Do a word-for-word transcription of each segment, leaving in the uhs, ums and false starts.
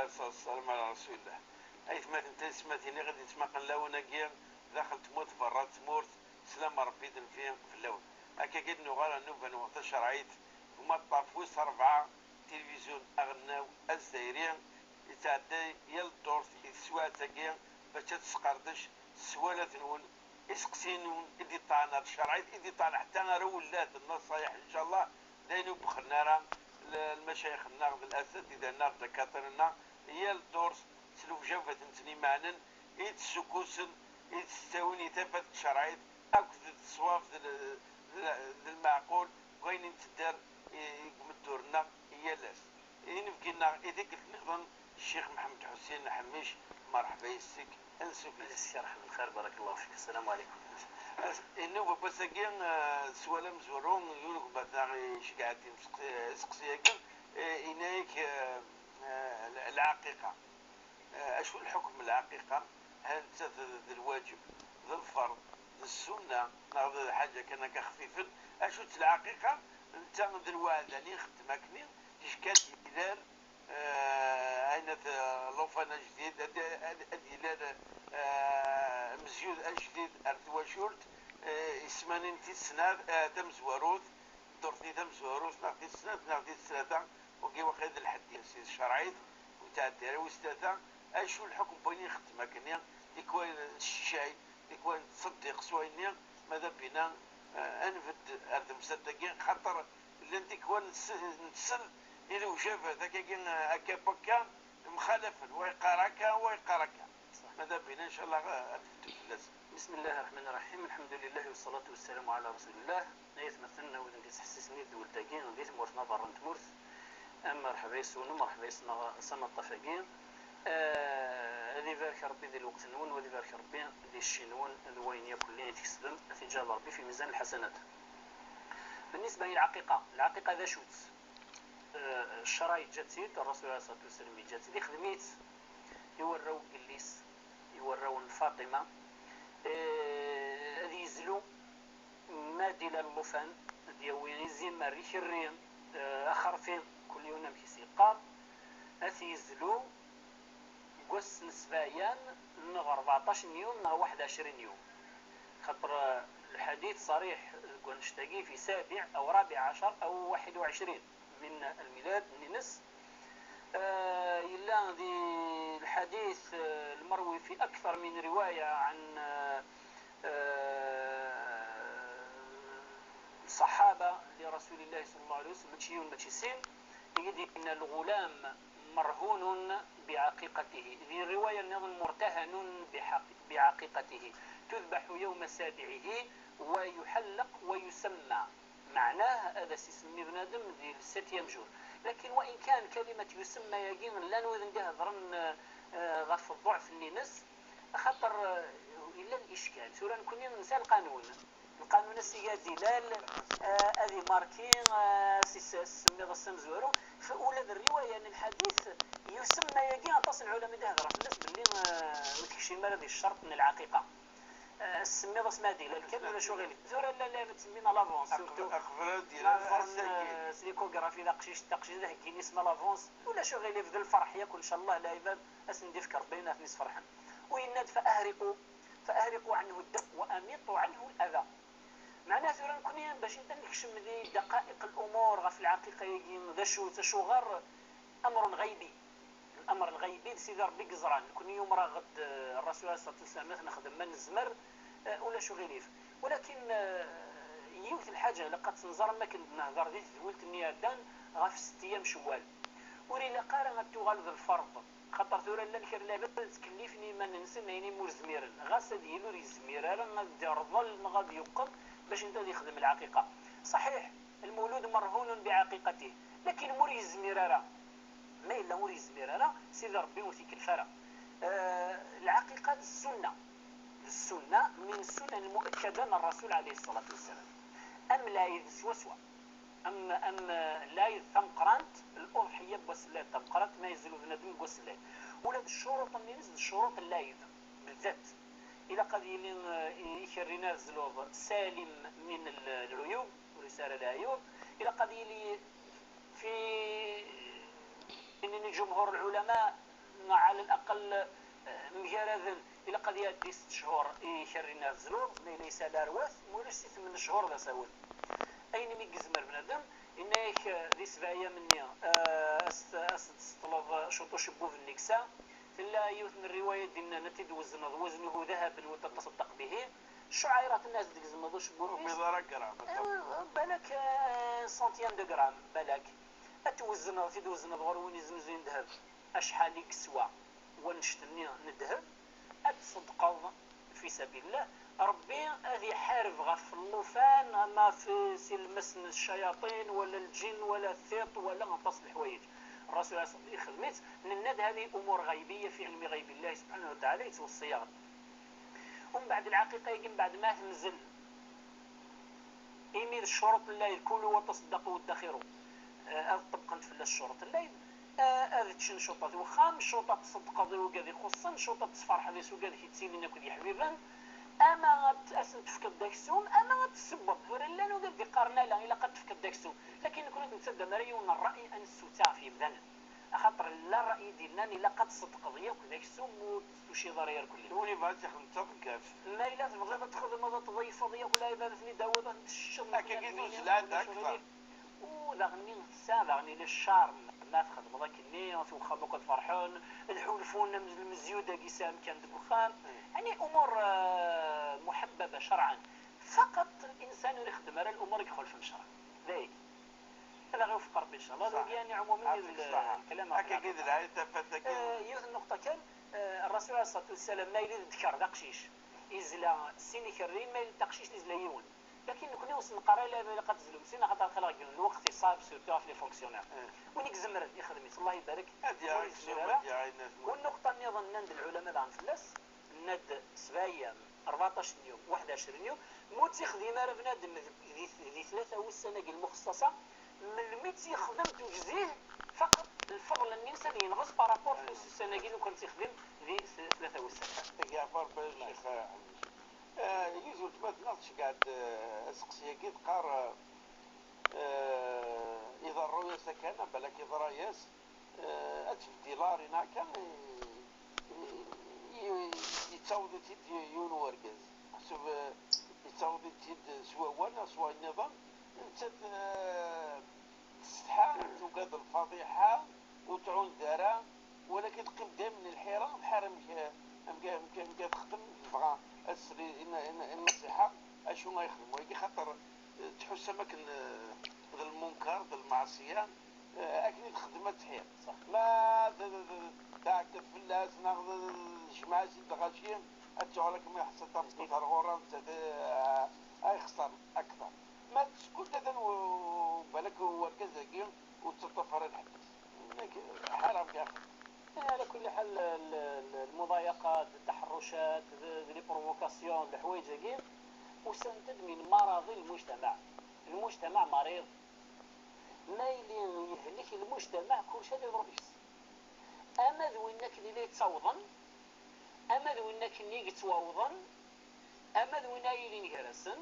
Ṣṣalatu wassalamu ɛla rasulillah. Aytmaten tayesmatin i ɣ-d-yettmaqen lawan-agi daxel tmurt, berra tmurt, sslam n Ṛebbi d nnbi fell-awen. Akka i d-nuɣal ar nnuba-nwen tacerɛit deg umaṭṭaf wis ṛebɛa, tilivizyu aɣelnaw azzayri, yettɛedday yal ddurt i teswiɛt-agi, bac ad tesqerdec s sswalat-nwen, iseqsiyen-nwen i d-iṭṭɛen ar tcerɛit, i d-iṭṭɛen ḥetta ar uwellad, nnaṣayeḥ, ncallah, d ayen ur wexxren ara l-, lmacayix-nneɣ d lasatida-nneɣ d dakaṭir-nneɣ, yal ddurt s lewjabat-nsen imeɛnen i d-ssukkusen, i d-ttawin i tafat n tcerɛit akked d ṣṣwab d l-, d l-, d lmeɛqul deg wayen i nettedder i, i umeddur-nneɣ yal ass. Inebgi-nneɣ i tikkelt nniḍen, Ccix Mḥemmed Ḥusin Ḥemmic, merḥba yes-k, ansuf yes-k. Ḥemd lxir, barakallahu fik. Sslam ɛlikum. As-, inna ubabat-agi, eh, s wala amezwaru, yiwen ugmat-a iceggeɛ-d imseq-, iseqsi-agi, eh, yenna-yak, eh, eh, lɛaqiqa. Eh, acu lḥukm n lɛaqiqa? Hal nettat d, d lwaǧeb, d lferḍ, d ssunna, neɣ d lḥaǧa kan akka xfifen? Acu-tt lɛaqiqa? Netta d lweɛda-nni ixeddem akkenni, ticki ad d-ilal, eh, ayen at, eh, llufan ajdid, ad, ad, ad d-ilal, eh, amezwaru ajdid ar twacult, eh, isem-nni n tis snat, eh, tamezwarut, ddurt-nni tamezwarut, neɣ tis snat, neɣ tis tlata, wagi waqila d lḥedd-is, si tcerɛit, ur ttɛeddi ara wis tlata. Acu lḥukm n wayen i nxeddem akkenni, tikwal nessecay, tikwal nettṣeddiq s wayenni, ma d abina, eh, ad nbedd ar temsalt-agi, xaṭer llan tikwal ness-, nettsel i lewjabat akkagi, eh, akka wakka, mxalafen, wa yeqqar akka, wa yeqqar akka. Ma d abina, ncallah, ad nbeddu fell-as. Bismillahi rraḥmani rraḥim, lḥemdulillahi wassalatu wassalamu ɛla rasulillah. Ay atmaten, a wid i d-yettḥessisen i ddwelt-agi, di tmurt neɣ berra n tmurt, a merḥba yes-wen, merḥba yes-neɣ s amaṭṭaf-agi. Eh, ad ibarek Ṛebbi di lweqt-nwen, u ad ibarek Ṛebbi di cci-nwen, d wayen yakk lli i tkesbem, ad t-iǧǧal Ṛebbi fi mizan lḥasanat. Bennisba i lɛaqiqa, lɛaqiqa d acu-tt? Eh, ccṛeɛ yeǧǧa-tt-id, Ṛṛasul ɛalayhi ṣṣalatu wassalam yeǧǧa-tt-id, ixdem-itt i warraw n yelli-s, i warraw n Faṭima, eh, ad yezlu ma d-ilal llufan, ad d-yawi izimer, ikerri, eh, axerfi, kul yiwen amek i s-yeqqar, ad t-yezlu deg wass n sbayan neɣ rbeɛṭac n yum neɣ waḥed ɛecrin yum. Xaṭer, eh, lḥadit ṣariḥ deg wannect-agi, fi sabiɛ aw rabiɛ ɛecr aw waḥed u ɛecrin min lmilad-nni-ines. Eh, yella di lḥadit, eh, lmerwi fi akthar min riwaya ɛan, eh, eh, ṣaḥaba li Rasulillahi ṣalla Llahu ɛalayhi wa sallam, mačči yiwen, mačči sin, i d-yenna: "Lɣulam merhunun biɛaqiqatihi." Di riwaya nniḍen: "Murtahanun biḥaq-, biɛaqiqatihi. Tudbaḥu yawma sabiɛihi wa yuḥalleq wa yusamma." Meɛnah, ad as-isemmi bnadem di le septième jour. Lakin wa in kan kalimat yusemma-agi, llan wid n d-ihedren, eh, ɣef ḍḍuɛf-nni-ines, axaṭer, eh, yella lickal. Tura nekni nesɛa lqanun. Lqanun a s-iga d ilal, eh, ad imarki, eh, s-, s-, semmiḍ-as amezwaru. F-, ula d rriwaya n lḥadit, yusemma-agi, aṭas n lɛulama i d-ihedren fell-as belli, eh, ur tekcim ara di ccerṭ n lɛaqiqa. Eh, semmiḍ-as ma d ilal kan, ulac uɣilif. Tura la, la, la, ttsemmin à l'avance, surtout. Aqbel ad d-ilal, ma ẓren, ass-agi, eh, s l'échographie d aqcic, d aqcic d aheggin isem à l'avance, ulac uɣilif, d lferḥ yakk, ncallah, lɛibad, ad sen-d-ifk Rebbi ayen ad ten-isferḥen. U yenna-d: "Fa ahriqu, fa ahriqu anhu ddam, wa amiṭu anhu al-adha." Meɛna tura nekni, bac ad nekcem di daqa'iq al-umur ɣef lɛaqiqa-agi, d acu-tt, acuɣer amrun ɣaybi. Amr lɣaybi d Sidi Ṛebbi i yeẓran. Nekni umreɣ-d, eh, Ṛṛasul ɛalayhi ṣṣalatu wassalam, ad t-nexdem ma nezmer, eh, ulac uɣilif. Walakin, eh, yiwet n lḥaǧa ilaq ad tt-nẓer, am wakken d-nehder di tedwilt-nni iɛeddan ɣef setta ayyam Cewwal. Ur ilaq ara ad tuɣal d lferḍ, xaṭer tura llan kra n lɛibad ad ttkellifen i yiman-nsen ayen imi ur zmiren, ɣas ad yili ur yezmir ara ad d-irḍel neɣ ad yuqem bac ad yexdem lɛaqiqa. Ṣaḥiḥ, lmewlud merhunun biɛaqiqatih, lakin ma ur yezmir ara, ma yella ur yezmir ara, Sidi Ṛebbi ur t-ikellef ara. Eh, lɛaqiqa d ssunna. D ssunna min ssunan lmuakkada n Ṛṛasul ɛalayhi ṣṣalatu wassalam. Am lɛid swaswa. Am, am, eh, lɛid tameqqrant, luḍḥiyya n wass n lɛid tameqqrant, ma yezlu bnadem deg wass n lɛid. Ula d ccuruṭ-nni-ines d ccuruṭ n lɛid, بالذات. Ilaq ad yili, eh, ikerri-nni ara tezluḍ salim min l-, lɛuyub, ur yesɛi ara leɛyub. Ilaq ad yili fi, inin ǧumhur lɛulama, neɣ ɛala laqel, eh, mgaraden, ilaq ad iɛeddi sett cchur i ikerri-nni ar tzluḍ, ma yella yesɛa larwat, ma ulac si tmen cchur d asawen. Ayen imi yezmer bnadem, yenna-yak, eh, di sebɛa ayyam-nni, eh, as-, as-d-tseṭṭleḍ, eh, cuṭ ucebbub-nni ksa. Tella yiwet n rriwaya d-innan ad t-id-wezneḍ waznuhu dahaben wa taṣaddaq bihi. Ccuɛayra tenna as-d-gezmeḍ ucebbub-is. Ur yumiḍ ara gram. Eh, balak, eh, centième de gramme, balak. Ad t-wezneḍ, t-id-wezneḍ ɣur win iznuzuyen ddheb. Acḥal i yeswa wannect-nni n ddheb, ad tṣeddqeḍ fi sabillah. Ṛebbi ad iḥareb ɣef llufan, ama fi, si lmas n ccayaṭin, wala lǧin, wala tiṭ, wala aṭas n leḥwayeǧ. Ṛṛasul alayhi ṣṣalatu ixdem-itt, nenna-d هذه أمور غيبية في علم غيب الله سبحانه وتعالى, yettweṣṣi-yaɣ-d. Umbeɛd lɛaqiqa-agi, mbeɛd ma temzel, imi d ccuruṭ n lɛid, كلوا وتصدقوا وادخروا, eh, ad ṭṭebqent fell-as ccuruṭ n lɛid, eh, ad ččen ccuṭat n wexxam, ccuṭat tṣeddqeḍ i wigad ixuṣṣen, ccuṭat tesferḥeḍ i wigad k-ittilin akked yeḥbiben, ama ad, ad sen-tefkeḍ d aksum, ama ad tessewweḍ. Tura llan wigad d-iqqaren ala, ilaq ad tefkeḍ d aksum. Lakin nekkni ur nettaddam ara yiwen n ṛṛay ad nessewteɛ ɣef yemdanen. Axaṭer llan ṛṛay i d-yennan ilaq ad tṣeddqeḍ yakk d aksum ur d-tuciḍ ara irkelli. Win yebɣa ad t-ixdem d taḍeggaft. Ma yella tebɣiḍ ad txedmeḍ, ad tḍeyfeḍ yakk lɛibad ad ten-id-tawiḍ, ad ten-tesseččeḍ. Akka i d-uzlant akter. U daɣen-nni tesɛa daɣen ila ccarm, ma txedmeḍ akkenni, at wexxam akk ad ferḥen, ad ḥulfun am lmezyud-agi yesɛa amkan deg wexxam. Mm. Ɛni umur, eh, muḥabbaba cerɛan. Faqat linsan ur ixeddem ara lumuṛ i ixulfen ccreɛ. D ayagi. Ad aɣ-iwefeq Ṛebbi, ncallah. Ṣaḥ. Dagi, yani, ɛumumen, i d l-, lkalam ɣef lɛaqida. Akka i d lɛali tafat-agi. Eh, yiwet n nnuqṭa kan, eh, Ṛṛasul alayhi ṣṣalatu wassalam, ma yella d ddkeṛ d aqcic, izla sin ikerriyen, ma yella d taqcict, izla yiwen. Lakin nekkni ur s-neqqar ara ilaq ad tezlum sin, axaṭer aql-aɣ deg lweqt iṣɛeb, surtout ɣef les fonctionnaires. Eh. Win i izemren, ixdem-it, Allah ibarek. Ad yaɣ aksum, ad yaɣ ayen. U nnuqṭa nniḍen nnan-d lɛulama daɣen fell-as, nnan-d sebɛa ayyam, rbeɛṭac n yum, waḥed ɛecrin yum, ma ur tt-ixdim ara bnadem di, di, di tlata wussan-agi lmuxṣaṣa, melmi tt-yexdem tujzih, faqat lfeḍl-nni-ines ad yenɣes par rapport s ussan-agi lukan tt-yexdem di tlata wussan. Ad yaɣ Ṛebbi a Ccix Ḥemid. Eh, yiwet n weltma-tneɣ tceggeɛ-d, eh, aseqsi-agi, teqqar, eh, iḍerru-yas akken, balak iḍra-yas, eh, ad tbeddil ṛṛay-nni akka, eh, eh, yettaweḍ-itt-id yiwen n wergaz. Ḥseb, eh, yettaweḍ-itt-id s wawal neɣ s wayen nniḍen. Nettat, eh, tsetḥa, tugad lfaḍiḥa, ur tɛunned ara, walakin teqqim dayem n lḥira, tḥar amek, amek, amek, amek ad texdem, tebɣa ad tesli i n-, i n-, i nnṣiḥa, acu ara yexdem wagi, xaṭer, eh, tḥuss am akken, eh, d lmunker, d lmeɛṣiyya, eh, akken i texdem ad tḥir. Ṣaḥ. Ma d-, d-, d-, tɛeggeḍ fell-as, neɣ d-, d-, tejmeɛ-as-id lɣaci, ad tuɣal akken ma iḥṣel tameṭṭut ar ɣur-a, nettat, eh, ay xeṣren akteṛ. Ma tsekkut atan u-, balak wergaz-agi ur yettaṭṭaf ara lḥebs. Nekk ḥareɣ mliḥ. Eh, ɛla kulli ḥal, l-, l-, lmuḍayaqa, d taḥerrucat, d, d les provocations, d leḥwayeǧ-agi, usant-d min maraḍi lmujtamaɛ. Lmujtamaɛ mariḍ. Ma yili yehlek lmujtamaɛ, kulci ad iḍru deg-s. Ama d win akken i la yettawḍen, ama d win akken i yettwawḍen, ama d win ara yilin gar-asen,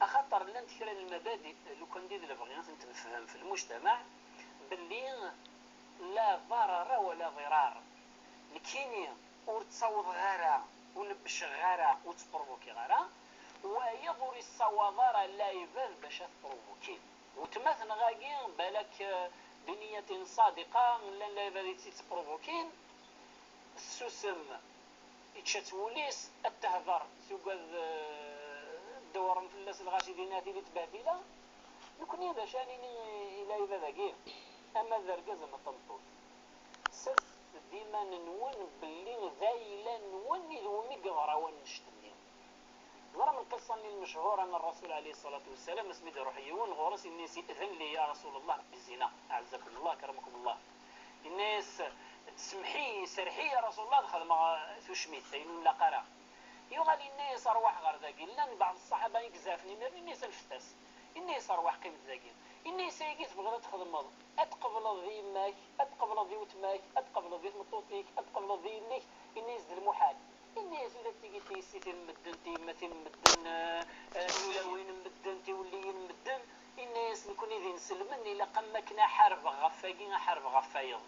axaṭer llant kra n lmabadi, lukan d lebɣi ad tent-nefhem fi lmujtamaɛ, belli la ḍarara wala ḍirar. Nekkini ur ttawḍeɣ ara, ur nebbceɣ ara, ur ttpruvukiɣ ara, wayeḍ ur issawaḍ ara lɛibad bac ad t-pruvukin. Weltma-tneɣ-agi, balak, eh, biniyatin ṣadiqa, llan lɛibad i tt-ittpruvukin, tessusem, ičča-tt wul-is, ad tehder, tugad, eh, ad dewren fell-as lɣaci dinna tili tbehdila. Nekkni d acu ara nini i lɛibad-agi, ama d argaz ama d tameṭṭut? Serset-d iman-nwen belli d ayla-nwen i d wumi yeḍra wannect-nni. Teẓram lqissa-nni lmechuṛa n Ṛṛasul ɛalayhi ṣṣalatu wassalam, asmi d-iṛuḥ yiwen ɣur-s, yenna-yas: "I'den li ya Rasul Allah bizzina, aɛazzakum Allah, akramakum Allah." Yenna-yas: "Semmeḥ-iyi, serreḥ-iyi ya Rasul Allah, ad xedmeɣ, eh, tucmit, ayen ur nlaq ara." Yuɣal yenna-yas: "Ṛwaḥ ɣer dagi." Llan beɛḍ ṣṣaḥaba i izaɛfen imiren, yenna-yas: "Anfet-as." Yenna-yas: "Ṛwaḥ qqimet dagi." Yenna-yas: "Ayagi tebɣiḍ ad txedmeḍ, ad tqebleḍ di yemma-k, ad tqebleḍ di weltma-k, ad tqebleḍ di tmeṭṭut-ik, ad tqebleḍ di yelli-k." Yenna-yas: "D lmuḥal." Yenna-yas: "Ula d tigi d tiyessi-tin n medden, tiyemmatin n medden, eh, eh, tulawin n medden, tiwelliyin n medden." Yenna-yas: "Nekkni d inselmen, ilaq am wakken ad ḥarbeɣ ɣef wagi, ad ḥarbeɣ ɣef wayeḍ."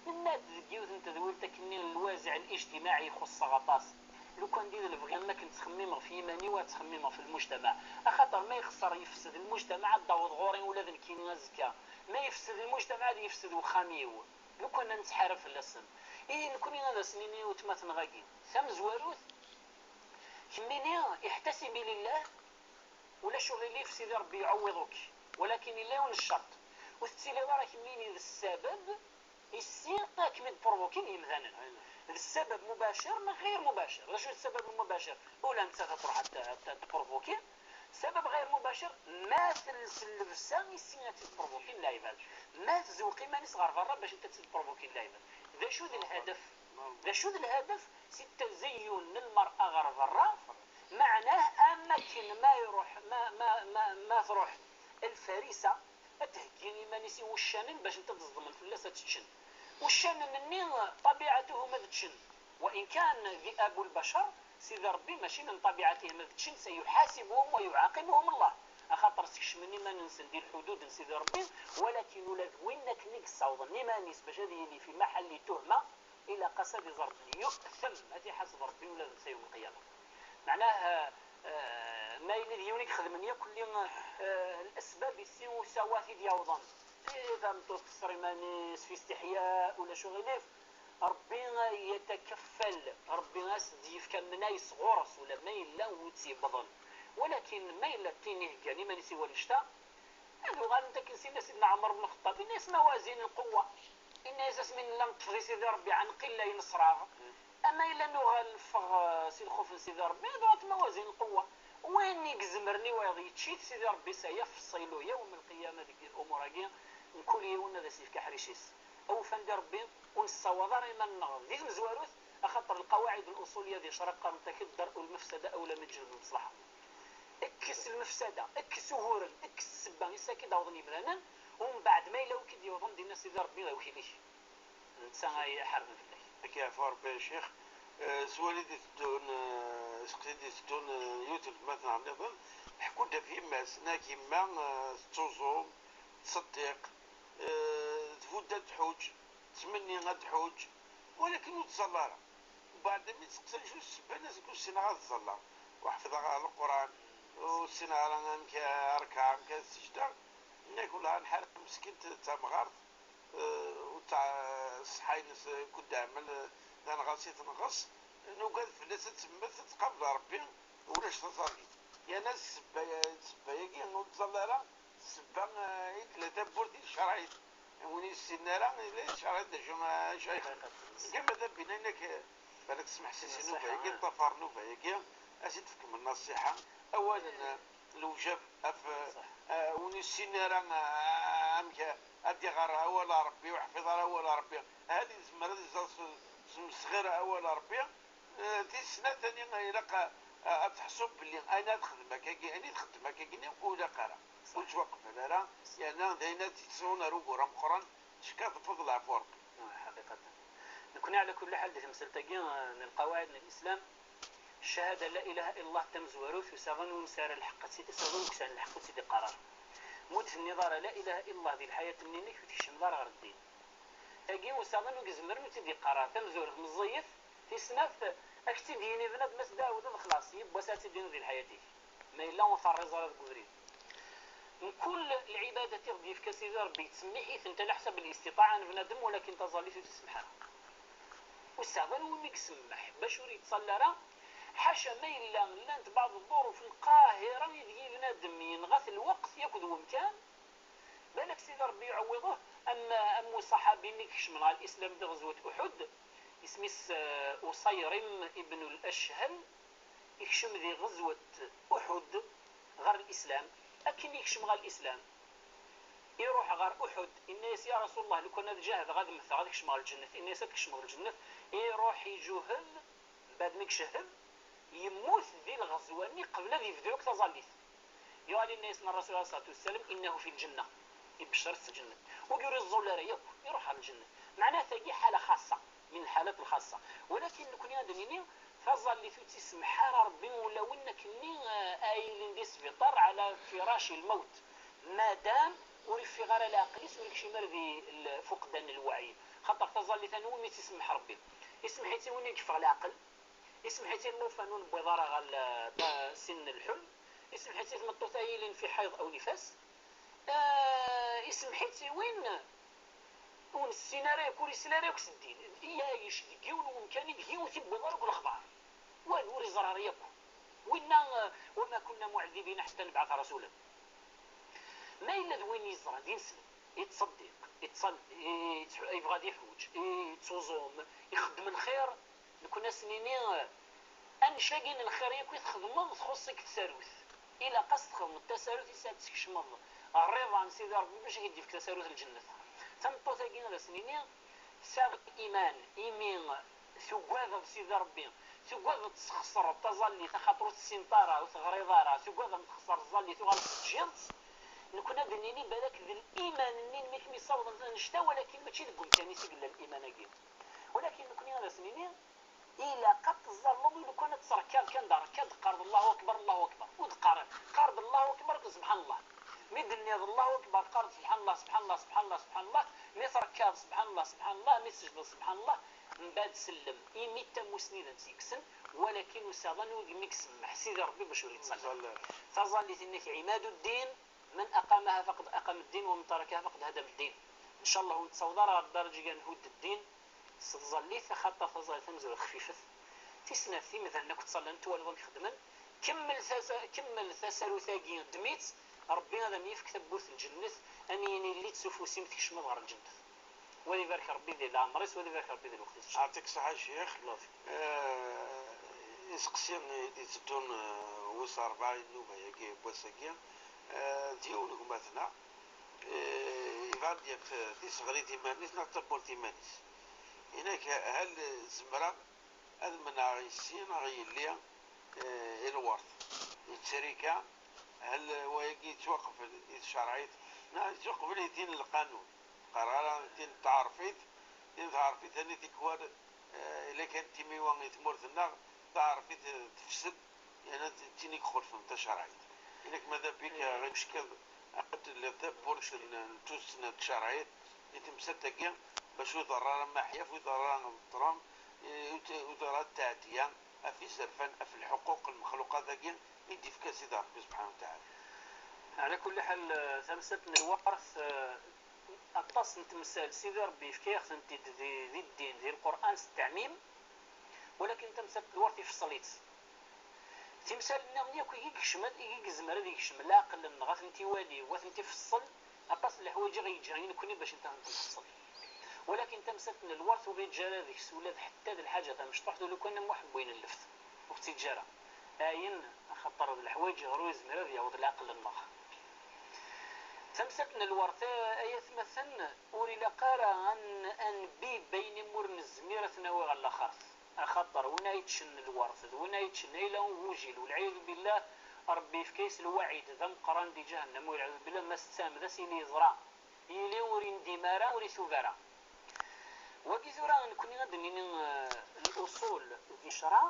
Nenna-d deg yiwet n tedwilt akkenni lwaziɛ الاجتماعي ixuṣṣ-aɣ aṭas. Lukan d lebɣi am akken ttxemmimeɣ ɣef yiman-iw, ad ttxemmimeɣ ɣef lmujtamaɛ. Axaṭer ma yexṣer yefsed lmujtamaɛ, ad d-taweḍ ɣur-i ula d nekkini azekka. Ma yefsed lmujtamaɛ, ad yefsed wexxam-iw. Lukan ad nettḥarab fell-asen. Ihi nekkni ad as-nini i wetma-tneɣ-agi tamezwarut, kemmini احتسبي لله، ulac uɣilif, Sidi Ṛebbi iɛewwiḍ-ik. Walakin yella yiwen n ccerṭ, ur tettiliḍ ara kemmini d ssabab issi ad kem-id-purvukin yimdanen. D ssabab mubacir neɣ ɣir mubacir? D acu d ssabab mubacir? Ula nettat ad truḥ ad t-, ad t-, ad t-purvuki. Ssabab ɣir mubacir, ma tels llebsa issi ad tt-id-purvukin lɛibad, ma tzewweq iman-is ɣer berra bac ad tt-id-purvukin lɛibad. D acu d lhadef? D acu d lhadef si ttazayyun n lmer'a ɣer berra? Meɛnah am akken ma iruḥ, ma, ma, ma, ma truḥ lfarisa ad d-theggi iman-is i wuccanen bac n ad ẓedmen fell-as ad tt-ččen. Uccanen-nni ṭabiɛatuhum ad ččen, وإن كان ذئاب البشر, Sidi Ṛebbi mačči من طبيعتهم ad ččen, سيحاسبهم ويعاقبهم الله, axaṭer skecmen iman-nsen di lḥudud n Sidi Ṛebbi. Walakin ula d win akken i yessawḍen iman-is bac ad yili fi maḥalli tuhma, ilaq-as ad iẓer belli yu'tem, ad t-iḥaseb Ṛebbi ula d netta yawm lqiyama. Meɛnah, eh, ma yella d yiwen i ixedmen yakk lli, eh, lesbab issi usawa t-id-yawḍen. Eh, tameṭṭut tesser iman-is fi istiḥya, ulac uɣilif. Ṛebbi yetakaffal, Ṛebbi as-d-yefka amnay sɣur-s, ula ma yella wi tt-yewwḍen. Walakin ma yella d tin iheggan iman-is i wannect-a, ad uɣalent akken s inna Sidna Ɛmer bnu Lxeṭṭab, inna-yas: "Ma wazin lquwwa." Inna-yas: "Asmi nella neṭṭef di Sidi Ṛebbi, ɛenqilla i nesraɣ. Ama yella nuɣal neffeɣ, eh, si lxuf n Sidi Ṛebbi, ad uɣalent ma wazin lquwwa." Win i izemren i wayeḍ yečč-it, Sidi Ṛebbi sayafṣilu yawm lqiyama deg umur-agi, mkul yiwen ad as-yefk aḥric-is. Awufan di Ṛebbi, ur nessawaḍ ara iman-nneɣ di tmezwarut, axaṭer lqawaɛid luṣuliya di ccṛeɛ qqarent-ak-d: "درء المفسدة أولى من جلب المصلحة." Kkes lmefsada, kkes uguren, kkes ssebba i s ak-id-awḍen yemdanen, u mbeɛd ma yella wi k-id-yewwḍen, d-inna Sidi Ṛebbi d awkil-ik. Netta ay iḥarben fell-ak. Ad k-yeɛfu Ṛebbi a Ccix. Eh, s wayen i d-iteddun, eh, s wayen i d-iteddun, eh, yiwet n weltma-tneɣ nniḍen, tḥekku-d ɣef yemma-s, tenna-k: "Yemma, eh, tettuẓum, tettṣeddiq, eh, tbudd ad tḥuǧ, tettmenni ad tḥuǧ, walakin ur tẓall ara." Ubeɛd mi tt-teqsa acu ssebba, tenna-as: "Ur ssineɣ ad ẓalleɣ, ur ḥfiḍeɣ ara Leqran, ur ssineɣ ara amek ara rekɛeɣ, amek ara seǧdeɣ." Tenna-k: "Wellah, nḥar meskint d tamɣart, eh, u tɛa-, ṣṣeḥḥa-ines, eh, kul d aɛmal, eh, tanɣas i tenɣes, nugad fell-as ad temmet, ad tqabel Ṛebbi, ulac taẓallit." Yerna ssebba, ssebba-agi ur tẓall ara, ssebba, eh, i tella tawwurt i tcerɛit. Win ur yessinen ara, yella yetcerɛit d acu, eh, acu ay ixeddem. Gama d abina-inek, eh, balak tesmeḥsis i nnuba-agi, ṭṭafar nnuba-agi, ad s-id-tefkem nnaṣiḥa, awalen, eh, lewjab ɣef, eh, win ur yessinen ara, eh, amek ad iɣer awal n Ṛebbi, ur yeḥfiḍ ara awal n Ṛebbi. Ahat yezmer ad iẓer s, s umesɣir awal n Ṛebbi. Eh, tis snat, tani ilaq, eh, ad teḥṣuḍ belli ayen ad txedmeḍ akkagi, ayen i txeddmeḍ akkagi-nni ur ilaq ara, ur yettwaqbal ara, yerna d ayen ad tt-yettun ar ugur ameqqran, tecka tefeḍ leɛfu Ṛebbi. Ah, ḥaqiqatan. Nekkni, ɛla kulli ḥal, di temsalt-agi, eh, n lqawaɛid n lislam, ccahada la ilaha illallah d tamezwarut, usaɣen ur nesɛi ara lḥeqq ad tt-, usaɣen ur nesɛi lḥeqq ur tt-id-iqqar ara. Ma ur d-tenniḍ ara la ilaha illallah di lḥayat-nni-inek, ur tkecmeḍ ara ɣer ddin. Tagi usaɣen ur izemren ur tt-id-iqqar ara. Tamezwarut meẓẓiyet, tis snat, ad k-tt-id-yini bnadem ass d aɛawed ad xlaṣ, yiwwas ad tt-id-tiniḍ di lḥayat-ik. Ma yella ur terriẓ ara deg ubrid. Mkul lɛibadat i ɣ-d-yefka Sidi Ṛebbi yettsemmiḥ-itent ala ḥsab listiṭaɛa n bnadem, walakin taẓallit ur tt-isemmeḥ ara. Usaɣen wumi isemmeḥ bac ur yettṣalli ara, ḥaca ma yella llant baɛḍ ḍḍuruf lqahira ideg i bnadem yenɣa-t lweqt yakk d wemkan, balak Sidi Ṛebbi iɛewwiḍ-it, am, am uṣaḥabi-nni ikecmen ɣer lislam di ɣezwet Uḥud, isem-is, eh, Uṣayrim ibn al-Ashhal, ikcem di ɣezwet Uḥud ɣer lislam. Akken ikcem ɣer lislam, iruḥ ɣer Uḥud, inna-yas: "Ya Rasul Allah, lukan ad jahdeɣ, ad mmteɣ, ad kecmeɣ lǧennet." Inna-yas: "Ad tkecmeḍ lǧennet." Iruḥ ijuhed, mbeɛd mi icehhed, yemmut di lɣezwa-nni qbel ad yebdu akk taẓallit. Yuɣal yenna-yasen Ṛṛasul ɛalayhi ṣṣalatu wassalam: "Innahu fi lǧenna." Ibeccer-it s lǧennet. Wagi ur iẓẓul ara yakk, iruḥ ɣer lǧennet. Meɛna tagi ḥala xaṣṣa, min lḥalat lxaṣṣa. Walakin nekni ad d-nini, taẓallit ur tt-isemmeḥ ara Ṛebbi ula win akkenni, eh, ay ilin di sbiṭar ɛla firaci lmawt. Madam ur iffiɣ ara leɛqel-is, ur ikcim ara di l-, fuqdan n lweɛyi. Xaṭer taẓallit anwa umi tt-isemmeḥ Rebbi? Isemmeḥ-itt i win i yeffeɣ leɛqel, isemmeḥ-itt i llufan ur newwiḍ ara ɣer l-, ba-, sin n lḥul, isemmeḥ-itt i tmeṭṭut ay yilin fi ḥayḍ aw nifas, eh, isemmeḥ-itt i win ur nessin ara yakk, ur isel ara yakk s ddin. Iɛic deg yiwen wemkan i deg-i ur t-iwwiḍ ara akk lexbar. Walu ur iẓra ara yakk. Winna, eh, وما كنا معذبين حتى نبعث رسولا. Ma yella d win yeẓran, d ineslem, yettṣeddiq, yettṣal-, yettḥ-, yebɣa ad iḥuǧ, yettuẓum, ixeddem lxir, nekkni ad s-nini, eh, annect-agi n lxir yakk i txedmeḍ txuṣṣ-ik tsarut. Ilaq ad s-txedmeḍ tasarut i s ad tkecmeḍ rriḍa n Sidi Ṛebbi bac ad k-id-yefk tasarut n lǧennet. Tameṭṭut-agi ad as-nini tesɛa liman, imi tugadeḍ Sidi Ṛebbi, tugadeḍ ad tesxeṣreḍ taẓallit axaṭer ur tessineḍ ara, ur teɣriḍ ara, tugadeḍ ad texṣer tẓallit, uɣal teǧǧiḍ-tt. Nekkni ad d-nini balak d liman-nni imi kem-yessawḍen annect-a, walakin mačči deg umkan-is i yella liman-agi. Walakin nekkni ad as-nini, ilaq ad teẓẓalleḍ i lukan ad tettrekkaḍ kan d arekka, d-qqareḍ Allahu Akbar, Allahu Akbar. Ur d-qqar, qqar-d Allahu Akbar akked Subḥanallah. Mi d-tenniḍ Allahu Akbar, qqar-d Subḥanallah, Subḥanallah, Subḥanallah, Subḥanallah. Mi trekkaḍ Subḥanallah, Subḥanallah. Mi tesǧdeḍ Subḥanallah. Mbeɛd sellem, imi d tamusni d am-tt-yekksen, walakin usaḍan ur gmi yessemmeḥ Sidi Ṛebbi bac ur yettṣalla. Taẓallit-nnek عماد الدين، من أقامها فقد أقام الدين، ومن تركها فقد هدم الدين. إن شاء الله ur nettaweḍ ara ɣer ddaraǧa n hudd ddin s tẓallit, axaṭer taẓallit amezruy xfifet. Tis snat, imdanen akk ttṣallan, twaliḍ amek xeddmen. Kemmel tasa-, kemmel tasarut-agi, ddem-itt, Ṛebbi ad am-yefk tawwurt n lǧennet, ad am-yini lli-tt s ufus-im tkecmeḍ ɣer lǧennet. Wa ad ibarek Ṛebbi di leɛmer-is, wa ad ibarek Ṛebbi di lweqt-is. Yeɛṭik ṣṣeḥḥa a ccix. Eh, iseqsi i d-itteddun, eh, wis ṛebɛa i nnuba-agi n wass-agi, eh, d yiwen n gma-tneɣ, eh, yebɣa ad d-yaf, eh, tiseɣrit iman-is neɣ tawwurt iman-is. Yenna-k, hal zemreɣ ad menɛeɣ yessi neɣ yelli, eh, i lweṛt? Yettrika, hal wayagi yettwaqbel i tcerɛit neɣ yettwaqbel i tin n lqanun? Qqareɣ ara tin n tɛerfit, tin n tɛerfit-nni tikwal, eh, ila kan timiwa i tmurt-nneɣ, taɛerfit, eh, tefsed, yerna d tin i ixulfen tacerɛit. Yenna-k ma d abik, eh, ɣimeckeḍ, ad telliḍ tawwurt n, n tussna n tcerɛit i temsalt-agi, bac ur iḍerr ara Maḥyaf, ur iḍerr ara Ṭṭram, eh, ur t-, ur iḍerr ara ttaɛdiya ɣef izerfan, ɣef lḥuquq n lmexluqat-agi i d-ifka Sidi Ṛebbi subḥanahu wa taɛala. Ɛla kulli ḥal, eh, tamsalt n lweṛt, eh, aṭas n temsal Sidi Ṛebbi yefka-yaɣ-tent-id di, di ddin, di Lqur'an s ttaɛmim, walakin tamsalt n lweṛt ifeṣṣel-itt. Timsal nniḍen yakk i yekcem, i yezmer ad yekcem leɛqel-nneɣ, ad tent-iwali, u ad tent-ifeṣṣel, aṭas n leḥwayeǧ i ɣ-yeǧǧa i nekkni bac ad tent-nfeṣṣel. Walakin tamsalt n lweṛt ur ɣ-yeǧǧa ara deg-s ula d ḥetta d lḥaǧa tamecṭuḥt, ula kan am uḥewwi n lleft. Ur ɣ-tt-yeǧǧa ara. Ayen, axaṭer d leḥwayeǧ ɣer ur yezmir ad yaweḍ leɛqel-nneɣ. Tamsalt n lweṛt, ay atmaten, ur ilaq ara ad n-, ad nbibb ayen imi ur nezmir ad t-nawi ɣer laxert. Axaṭer win ay yeččen lweṛt, d win ay yeččen ayla n ugujil, walɛiyadu billah, Ṛebbi yefka-yas lwaɛid d ameqqran di ǧahennam, walɛiyadu billah, ma s-, ttamda s yili yeẓra, yili ur yendim ara, ur itub ara. Wagi tura nekkni ad d-nini, eh, luṣul di ccṛeɛ,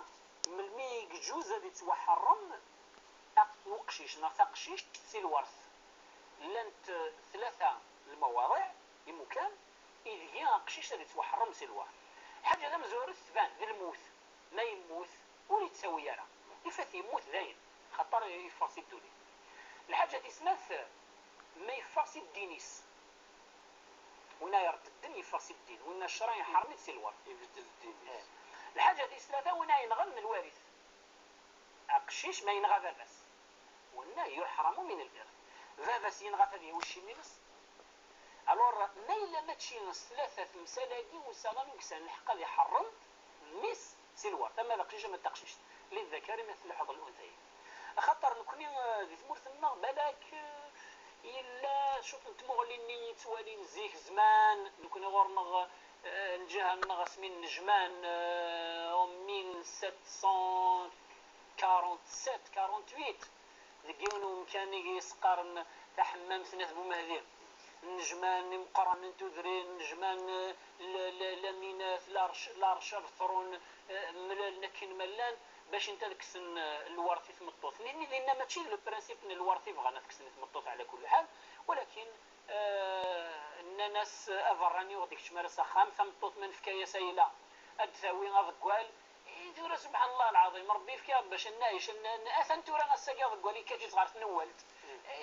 melmi i yejuz ad yettwaḥeṛṛem aq-, uqcic neɣ taqcict si lweṛt. Llant, eh, tlata lmawaḍiɛ, imukan, ideg aqcic ad yettwaḥeṛṛem si lweṛt. Lḥaǧa tamezwarut tban, d lmut. Ma yemmut, ur yettawi ara. Ifat yemmut dayen, xaṭer yeffeɣ si ddunit. Lḥaǧa tis snat, ma yeffeɣ si ddin-is. Winna iṛeddedden yeffeɣ si ddin, winna ccṛeɛ iḥeṛṛem-it si lweṛt. Ibeddel ddin-is. Eh. Lḥaǧa tis tlata, winna yenɣen lwarit. Aqcic ma yenɣa baba-s. Winna yuḥramu min al-irth. Baba-s yenɣa-t ad yawi cci-nni-ines. Alors, ma yella mačči s tlata temsal-agi, usaḍan ur yesɛin lḥeqq ad iḥeṛṛem mmi-s si lweṛt, ama d aqcic ama d taqcict. للذكر مثل حظ الأنثيين. Axaṭer nekkni, eh, di tmurt-nneɣ, balak, eh, yella ciṭ n tmuɣli-nni i ttwalin zik zman, nekkni ɣur-neɣ, eh, lǧiha-nneɣ asmi nnejman, eh, en mille sept cent quarante-sept, quarante-huit, deg yiwen umkan i s-qqaren Taḥemmamt n At Bumehdi. Nnejman imeqqranen n tudrin, nnejman, eh, l-, l-, laminat, larc-, larcab ṭrun, eh, mlalen akken ma llan, bac nta ad kksen, eh, lwert i tmeṭṭut. Nitni dinna mačči d le principe n lwert i bɣan ad t-kksen i tmeṭṭut ɛla kulli ḥal, walakin, eh, nnan-as aberrani ur d-ikeččem ara s axxam, tameṭṭut ma nefka-yas ayla ad d-tawi aḍeggal. I tura, subḥan Allah lɛaḍim, Ṛebbi yefka-aɣ-d bac ad nɛic, ad n-, atan tura ass-agi aḍeggal yekkat-itt ɣer tnewwalt.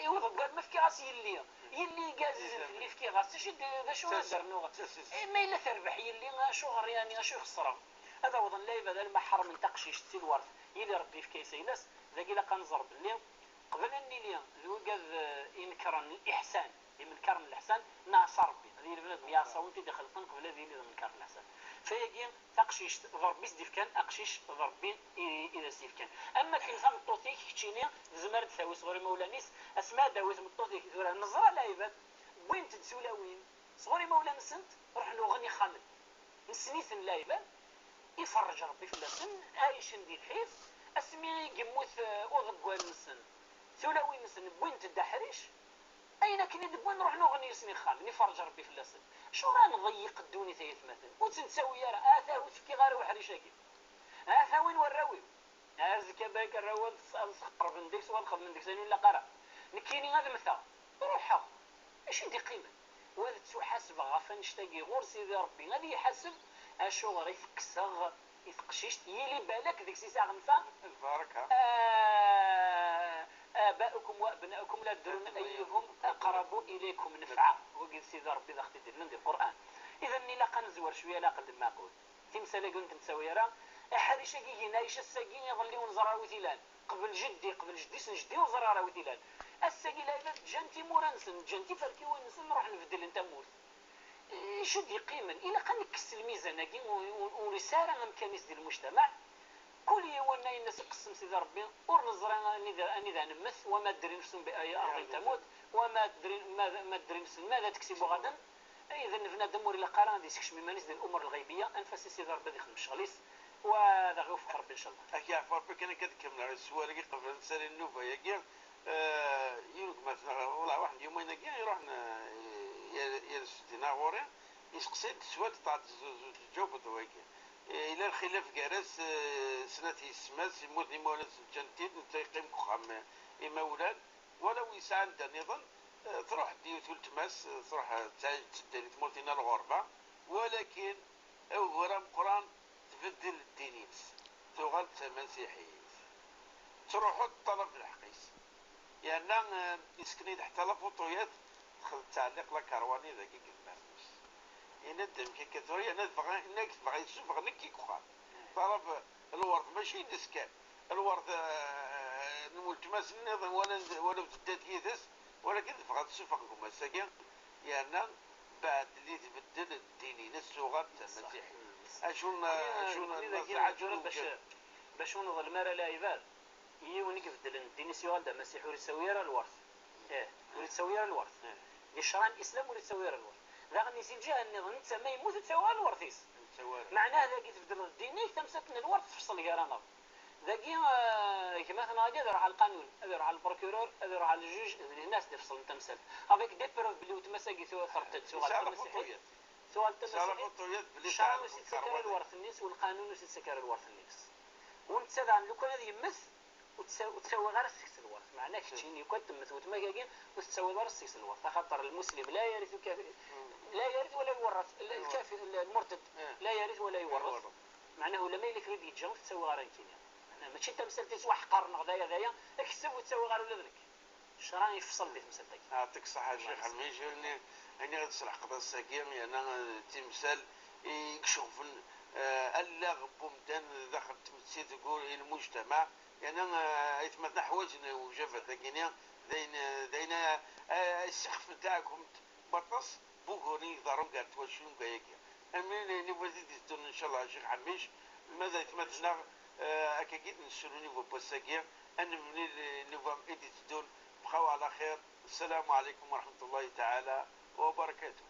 I uḍeggal ma fkiɣ-as yelli, yelli i ɛzizen fell-i fkiɣ-as, acu d, d acu ad d-rnuɣ? Eh, ma yella terbeḥ yelli, acuɣer yani, acu i xeṣreɣ? Ad awḍen lɛibad alma ḥermen taqcict si lwert, yili Ṛebbi yefka-yas ayla-s. Dagi ilaq ad nẓer belli qbel ad nili d wigad, eh, inekkren liḥsan, imenkaren n leḥsan, neɛṣa Ṛebbi. Ad yili bnadem yeɛṣa win t-id-ixelqen qbel ad yili d amenkar n leḥsan. Fayagi taqcict d Ṛebbi i s-d-ifkan, aqcic d Ṛebbi i, i d as-d-ifkan. Am wakken tameṭṭut-ik keččini tezmer ad d-tawi sɣur imawlan-is, asmi ad d-tawi tmeṭṭut-ik tura, neẓra lɛibad wwint-d tulawin sɣur imawlan-nsent, ruḥen uɣen ixxamen. Nessen-iten lɛibad, iferrej Ṛebbi fell-asen, ɛicen di lḥif, asmi i yemmut, eh, uḍeggal-nsen, tulawin-nsen wwint-d aḥric, ayen akken i d-wwin ruḥen uɣen yis-sen ixxamen, iferrej Ṛebbi fell-asen. Acuɣer ad nḍeyyeq ddunit ay atmaten? Ur tt-nettawi ara, ata ur tt-fkiɣ ara i uḥric-agi. Ata win warraw-iw. Azekka balak arraw ad s-, ad sqerben deg-s, ad xedmen deg-s ayen ur ilaq ara. Nekkini ad mmteɣ, ruḥeɣ. Acu i d-iqqimen? U ad ttuḥasbeɣ ɣef annect-agi ɣur Sidi Ṛebbi, ad iyi-ḥaseb acuɣer i tekkseɣ i teqcict, yili balak deg-s i sɛiɣ nnfeɛ. Lbaraka. Ah, آباؤكم وأبناؤكم لا تدرون أيهم أقرب إليكم نفعا. Wagi d Sidi Ṛebbi d aɣ-t-id-illan di Lqur'an. Idan ilaq ad nezwer cwiya leɛqel d lmeɛqul. Timsal-agi ur tent-nettawi ara. Aḥric-agi gin ɛic ass-agi, iḍelli ur neẓra ara wi t-ilan. Qbel jeddi, qbel jeddi-s n jeddi ur neẓra ara wi t-ilan. Ass-agi lɛibad ǧǧan timura-nsen, ǧǧan tiferkiwin-nsen, ruḥen beddlen tamurt. Acu d-yeqqimen? Ilaq ad nekkes lmizan-agi ur, ur, ur yesɛi ara amkan-is di lmujtamaɛ. Kul yiwen ayen as iqessem Sidi Ṛebbi, ur neẓri anida, anida nemmet, وما تدري نفس بأي أرض تموت، وما تدري، ما، ما تدري نفس ماذا تكسب غدا. Ay d bnadem ur ilaq ara ad isekcem iman-is di lumuṛ lɣaybiya, anef-as i Sidi Ṛebbi ad ixdem ccɣel-is, wa ad aɣ-iwefeq Ṛebbi ncallah. Ak yeɛfu Ṛebbi kan akka ad kemmleɣ i sswal-agi qbel ad nsali nnuba-agi. Eh, yiwen gma-tneɣ, wellah, waḥed n yumuyen-agi iruḥen, eh, yal, yal sdina ɣur-i, yesteqsa-yi-d sswal, ṭṭɛet zzuzut, tǧawbeḍ wagi. Eh, yella lxilaf gar-as, eh, snat yessetma-s, yemmuten imawlan-nsen ǧǧan-t-id, netta yeqqim deg uxxam, eh, imawlan, walaw yesɛa anda nniḍen, eh, truḥ-d yiwet weltma-s, eh, truḥ, eh, tteddu di tmurt-inna lɣerba, walakin ugur ameqqran tbeddel ddin-ines, tuɣal d tamasiḥit, truḥ-d ṭṭalab lḥeqq-is. Yerna, eh, yesken-iyi-d ḥetta lafuṭu-yat, texdem ttɛelliq lakarwani dagi deg lmermus. Yenna-d amek akka tura, yerna tebɣa, yenna-k tebɣa yessufeɣ nekk i uxxam. Ṭalab lwert mačči ines kan. Lwert, eh, n weltma-s nniḍen wala, wala tedda-d yid-s, walakin tebɣa ad tessufeɣ gma-s-agi, yerna beɛd li tbeddel ddin-ines tuɣal d tamasiḥit. Acu n, acu n, nekkni dagi, nekkni dagi, bac, bac ur neḍlem ara lɛibad, yiwen i ibeddlen ddin-is yuɣal d amasiḥi ur yettawi ara lwert. Ih, ur yettawi ara lwert. Di ccṛeɛ n Islam ur yettawi ara lwert. Daɣen si lǧiha nniḍen, netta ma yemmut ur yettawi ara lwert-is. Meɛnah dagi tbeddleḍ ddin-ik, tamsalt n lwert tefṣel gar-aneɣ. Dagi, eh, gma-tneɣ-agi ad iruḥ ɣer lqanun, ad iruḥ ɣer lprokirur, ad iruḥ ɣer ljuj, d nitni ad s-d-ifṣlen tamsalt. Avec des preuves belli weltma-s-agi tu-, terted, tuɣal d tamasiḥit. Tuɣal d tamasiḥit. Ccṛeɛ ur s-yettak ara lwert-nni-s, u lqanun ur s-yettak ara lwert-nni-s. U netta daɣen lukan ad yemmet, ur tt-, ur ttawiɣ ara seg-s lwert. Meɛna keččini, lukan temmet weltma-agi, ur tettawiḍ ara seg-s lwert. Axaṭer lmuslim la yarithu lkafir, la yarithu wala yuwarrath, lkafir, lmurtad, la yarithu wala yuwarrath. Meɛna ulamma yella kra i d-yeǧǧa, ur t-ttawiɣ ara nekkini. Meɛna mačči d tamsalt yettwaḥqaren neɣ d aya d aya, akseb ur ttawiɣ ara ula d nekk. Ccṛeɛ yefṣel di temsalt-agi. Yeɛṭik ṣṣeḥḥa a Ccix Ɛmic, ayen, ayen i ɣ-d-tesleḥqeḍ ass-agi, yerna, eh, d timsal i iceɣben, eh, allaɣ n wemdan daxel n tmetti deg ur-, i lmujtamaɛ, yerna, eh, aytmaten ḥwaǧen lǧabat-agi-ni, d ayen, d ayen, eh, eh, issexfen taɛkemt n waṭas n wuguren i iḍerrun gar twacult-agi. Amlil n yinuba i d-iteddun, ncallah, a Ccix Ɛmic, ma d aytmaten-nneɣ, eh, akkagi i d-nessuli nnuba n wass-agi, ad nemlil nnuba i d-iteddun, bqaw ɛla xir, السلام عليكم ورحمة الله تعالى وبركاته.